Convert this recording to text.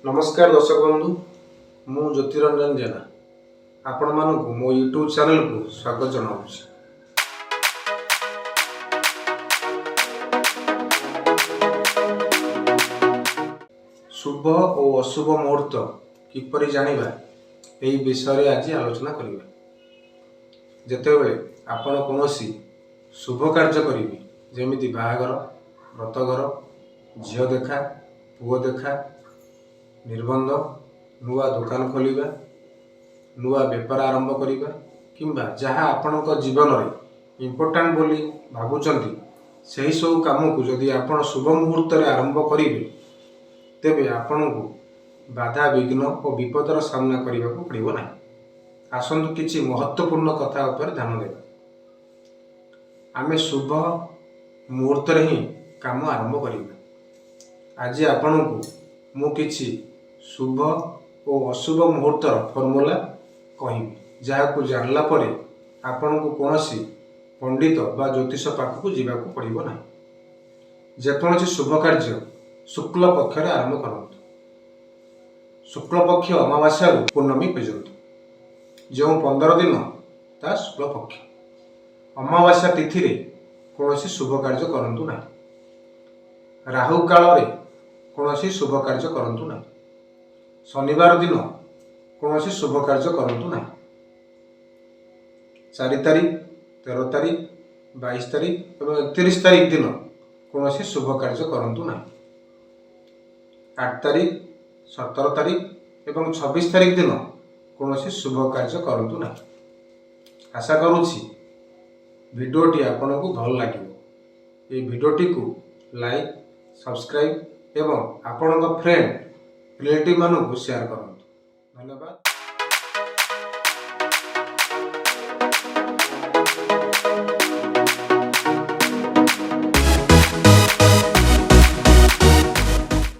ନମସ୍କାର ଦର୍ଶକ ବନ୍ଧୁ, ମୁଁ ଜ୍ୟୋତିରଞ୍ଜନ ଜେନା ଆପଣମାନଙ୍କୁ ମୋ ୟୁଟ୍ୟୁବ୍ ଚ୍ୟାନେଲକୁ ସ୍ୱାଗତ ଜଣାଉଛି। ଶୁଭ ଓ ଅଶୁଭ ମୁହୂର୍ତ୍ତ କିପରି ଜାଣିବା, ଏହି ବିଷୟରେ ଆଜି ଆଲୋଚନା କରିବା। ଯେତେବେଳେ ଆପଣ କୌଣସି ଶୁଭ କାର୍ଯ୍ୟ କରିବେ, ଯେମିତି ବାହାଘର, ବ୍ରତଘର, ଝିଅ ଦେଖା, ପୁଅ ଦେଖା, ନିର୍ବନ୍ଧ, ନୂଆ ଦୋକାନ ଖୋଲିବା, ନୂଆ ବେପାର ଆରମ୍ଭ କରିବା କିମ୍ବା ଯାହା ଆପଣଙ୍କ ଜୀବନରେ ଇମ୍ପୋର୍ଟାଣ୍ଟ ବୋଲି ଭାବୁଛନ୍ତି, ସେହି ସବୁ କାମକୁ ଯଦି ଆପଣ ଶୁଭ ମୁହୂର୍ତ୍ତରେ ଆରମ୍ଭ କରିବେ, ତେବେ ଆପଣଙ୍କୁ ବାଧା, ବିଘ୍ନ ଓ ବିପଦର ସାମ୍ନା କରିବାକୁ ପଡ଼ିବ ନାହିଁ। ଆସନ୍ତୁ କିଛି ମହତ୍ତ୍ୱପୂର୍ଣ୍ଣ କଥା ଉପରେ ଧ୍ୟାନ ଦେବା। ଆମେ ଶୁଭ ମୁହୂର୍ତ୍ତରେ ହିଁ କାମ ଆରମ୍ଭ କରିବା। ଆଜି ଆପଣଙ୍କୁ ମୁଁ କିଛି ଶୁଭ ଓ ଅଶୁଭ ମୁହୂର୍ତ୍ତର ଫର୍ମୁଲା କହିବି, ଯାହାକୁ ଜାଣିଲା ପରେ ଆପଣଙ୍କୁ କୌଣସି ପଣ୍ଡିତ ବା ଜ୍ୟୋତିଷ ପାଖକୁ ଯିବାକୁ ପଡ଼ିବ ନାହିଁ। ଯେକୌଣସି ଶୁଭ କାର୍ଯ୍ୟ ଶୁକ୍ଳ ପକ୍ଷରେ ଆରମ୍ଭ କରନ୍ତୁ। ଶୁକ୍ଳ ପକ୍ଷ ଅମାବାସ୍ୟାରୁ ପୂର୍ଣ୍ଣମୀ ପର୍ଯ୍ୟନ୍ତ ଯେଉଁ 15 ଦିନ, ତାହା ଶୁକ୍ଳ ପକ୍ଷ। ଅମାବାସ୍ୟା ତିଥିରେ କୌଣସି ଶୁଭ କାର୍ଯ୍ୟ କରନ୍ତୁ ନାହିଁ। ରାହୁ କାଳରେ କୌଣସି ଶୁଭ କାର୍ଯ୍ୟ କରନ୍ତୁ ନାହିଁ। ଶନିବାର ଦିନ କୌଣସି ଶୁଭ କାର୍ଯ୍ୟ କରନ୍ତୁ ନାହିଁ। 4 ତାରିଖ, 13 ତାରିଖ, 22 ତାରିଖ ଏବଂ 31 ତାରିଖ ଦିନ କୌଣସି ଶୁଭ କାର୍ଯ୍ୟ କରନ୍ତୁ ନାହିଁ। 8 ତାରିଖ, 17 ତାରିଖ ଏବଂ 26 ତାରିଖ ଦିନ କୌଣସି ଶୁଭ କାର୍ଯ୍ୟ କରନ୍ତୁ ନାହିଁ। ଆଶା କରୁଛି ଭିଡ଼ିଓଟି ଆପଣଙ୍କୁ ଭଲ ଲାଗିବ। ଏହି ଭିଡ଼ିଓଟିକୁ ଲାଇକ୍, ସବସ୍କ୍ରାଇବ୍ ଏବଂ ଆପଣଙ୍କ ଫ୍ରେଣ୍ଡ, ରିଲେଟିଭ୍ ମାନଙ୍କୁ ସେୟାର କରନ୍ତୁ। ଧନ୍ୟବାଦ।